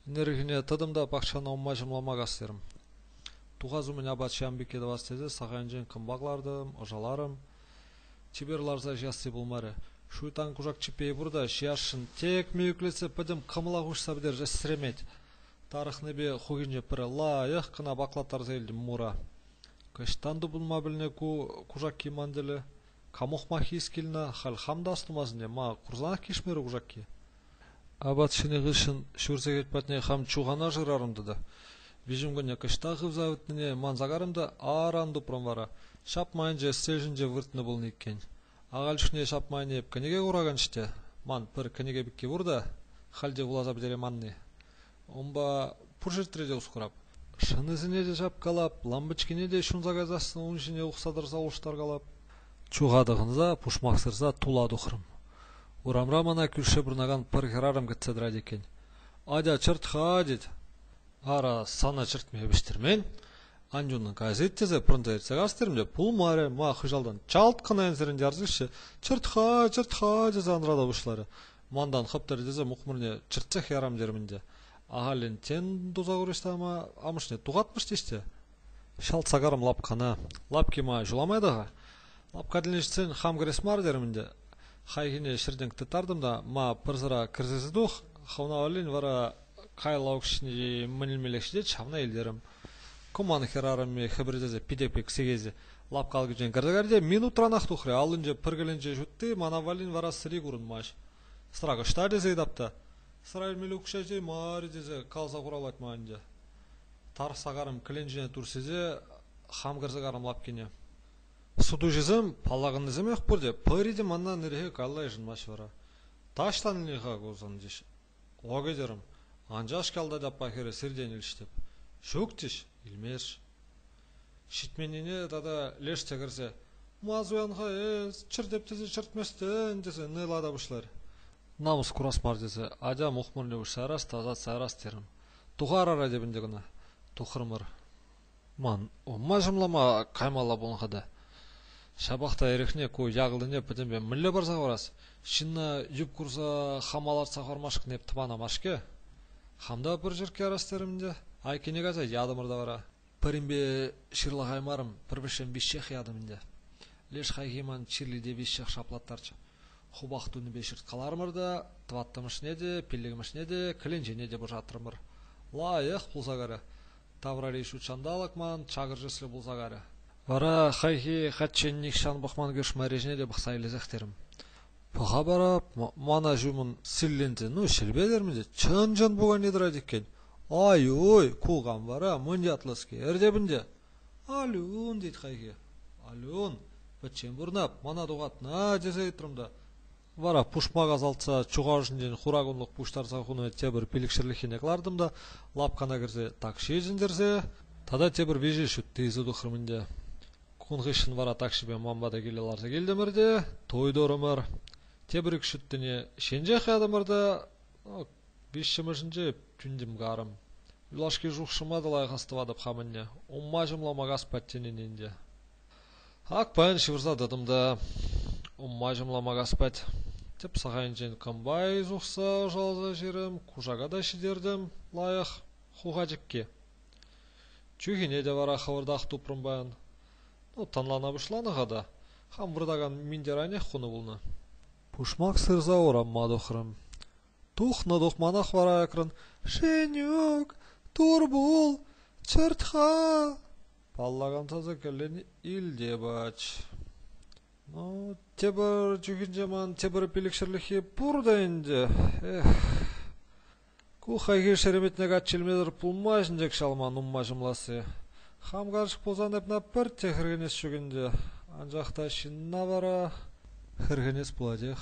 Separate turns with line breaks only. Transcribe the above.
Ӗнерхине тӑтӑм та пахчана умма ҫӑмлама касрӑм. Тухас умӗн апат ҫавӑн пекки тӑвас тесе сахайӗнчен кӑмпа кӑлартӑм, ӑшаларӑм. Чипер ларса ҫиесси пулмарӗ. Шуйттан кушак чӗппи пур та ҫиесшӗн тек мӳклетсе пӗтӗм кӑмӑла хуҫса пӗтерчӗ сӗремет. Тарӑхнипе хухинче пӗр лайӑх кӑна паклаттарса илтӗм мура. Кӑҫтан тупӑнма пӗлнӗ ку кушакки ман тӗле? Кам ухмаххи килнӗ, халь хам та астумасан те, ма курсанах килӗшмерӗ кушакки. Апат ҫинӗ хыҫҫӑн ҫур сехет патне хам чухана шырарӑм тата. Виҫӗмкунне кӑҫта хывса ывӑтнине манса карӑм та аран тупрӑм вара. Ҫапма ӗнчӗ сӗтел ҫинче выртнӑ пулнӑ иккен. Ахаль чухне ҫапма ӗне эп кӗнеке кураканччӗ те, ман пӗр кӗнеке пекки пур та, халь те вуласа пӗтерейманни. Унпа пур ҫӗртре те усӑ курап. Шӑнисене те ҫапкалап, лампочкине те ҫунса кайсассӑн ун ҫине ухса тӑрса улӑштаркалап. Чуха тӑхӑнса, пушмак сырса тула тухрӑм. Урамра мана кӳрше пурӑнакан пӗр хӗрарӑм кӗтсе тӑрать иккен. «Атя чӗрт-ха», тет. Ара, сана чӗртме вӗҫтермен. Аннӳнӗн кайса тесе пӑрӑнса иртсе кас терӗм те пулмарӗ, ма хыҫалтан чалт кӑна ӗнсерен ярсаҫҫӗ, «Чӗрт-ха, чӗрт-ха» тесе анрата пуҫларӗ. Мантан хӑптӑр тесе мухмӑрне чӗртсех ярам терӗм ӗнтӗ. Ахальлӗн тем туса курӗҫ та ама амӑшне тухатмӑш теҫ те. Ҫалтса карӑм лапкана. Лапки ма ҫуламай та-ха. Лапка тӗлне ҫитсен хам кӗрес мар терӗм ӗнтӗ. Хайхине ҫӗртен тыттартӑм та ма пӗр сӑра кӗрсе тух, хӑвна валлин вара каялла укҫине мӗн илмеллех ҫитет, ҫавна илтерӗм. Кӑман хӗрарӑмӗ хӗпӗртесе питех пек сикесе лапка алкӗнчен кӗрсе кайрӗ те минутранах тухрӗ. Аллинче пӗр кӗленче ҫутти, мана валлин вара сӑри курӑнмасть. Сӑра кӑшта тесе ыйтап та, сӑра илмелли укҫа ҫитей мар тесе каласа хуравлать ман ӗнтӗ. Тарӑхса карӑм кӗленчене турсесе хам кӗрсе карӑм лапкине. Сутуҫӑсем паллаканнисемех пурте пӗри те манна нӗрхе калла йышӑнмасть вара. Таҫтан илнӗ-ха ку сан теҫ. Ок терӗм. Анчах ҫкалта аппа хӗрӗ сиртен илӗштеп. Ҫук теҫ, илмеш. Ҫитменнине тата леш те кӗрсе «Ма суян-ха эс, чӗртеп тесе чӗртместӗн» тесе нӑйлата пуҫларӗ. Намӑс курас мар тесе атя мухмӑрне уҫса ярас, тасатса ярас терӗм. Тухар ара теп ӗнтӗ кӑна. Тухрӑмӑр. Ман умма ҫӑмлама каймалла пулнӑ-ха та. Ҫапах та эрехне ку якӑлтине пӗтӗмпе мӗнле парса хӑварас? Ҫынна юп курса хама лартса хӑвармашкӑн эп тӑвана мар-ҫке. Хам та пӗр черкке ярас терӗм ӗнтӗ. Айккине кайса ятӑмӑр та вара. Пӗринпе ҫырлахаймарӑм, пӗр вӗҫҫӗн виҫҫех ятӑм ӗнтӗ. Леш хайхи ман чирли те виҫҫех шаплаттарчӗ. Хупах тунипе ҫырткаларӑмӑр та тӑваттӑмӗшне те, пиллӗкмӗшне те, кӗленчене те пушатрӑмӑр. Лайӑх пулса кайрӗ. Таврари ҫутҫанталӑк ман чакӑр тӗслӗ пулса кайрӗ. Вара хайхи хальччен нихҫан пӑхман кӳршмари ҫине те пӑхса илесех терӗм. Пӑха парап, мана ҫумӑн силленсе, ну ҫилпе терӗм те, чӑн-чӑн пукане тӑрать иккен. Ай-уй, ку кам вара, мӑн ятлӑскер теп ӗнтӗ. Алюн, тет хайхи. Алюн, пӗччен пурӑнап, мана тухатна, тесе ыйтрӑм та. Вара пушмака салтса чухашӗнчен хура кунлӑх пуҫтарса хунӑ тепӗр пилӗкҫӗрлӗххине кӑлартӑм та лапкана кӗрсе такси чӗнтерсе тата тепӗр виҫӗ ҫутти илсе тухрӑм ӗнтӗ. Кун хыҫҫӑн вара таксипе ман пата киле ларса килтӗмӗр те туй турӑмӑр. Тепӗр ик ҫуттине ҫинчех ятӑмӑр та виҫҫӗмӗшӗнче тӳнтӗм карӑм. Юлашки шухӑшӑма та лайӑх астӑватӑп хамӑнне. Умма ҫӑмлама кас паттине ӗнтӗ. Ак паян ҫывӑрса тӑтӑм та умма ҫӑмлама каспать. Тӗп сахайӗнчен кӑмпай сухса ӑшаласа ҫирӗм, кушака та ҫитертӗм лайӑх хуха чикки. Чӳхене те вара хӑвӑртах тупрӑм паян. Ну, тӑнлана пуҫланӑ-ха та, хам выртакан минтер айнех хунӑ пулнӑ. Пушмак сырса урамма тухрӑм. Тухнӑ-тухманах вара аякран «Шенюк! Турпул! Чӗрт-ха!» Паллакан сасӑ кӗллӗн илте пач. Ну, тепӗр чухӗнче ман тепӗр пилӗкҫӗрлӗххи пур та ӗнтӗ. Эх, ку хайхи шереметне качча илмесӗр пулмасть ӗнтӗ ҫалма нумай ҫӑмласси. Хам карчӑк пулсан эп ӑна пӗртте хӗрхенес ҫук ӗнтӗ. Анчах та ҫынна вара хӗрхенес пулатех.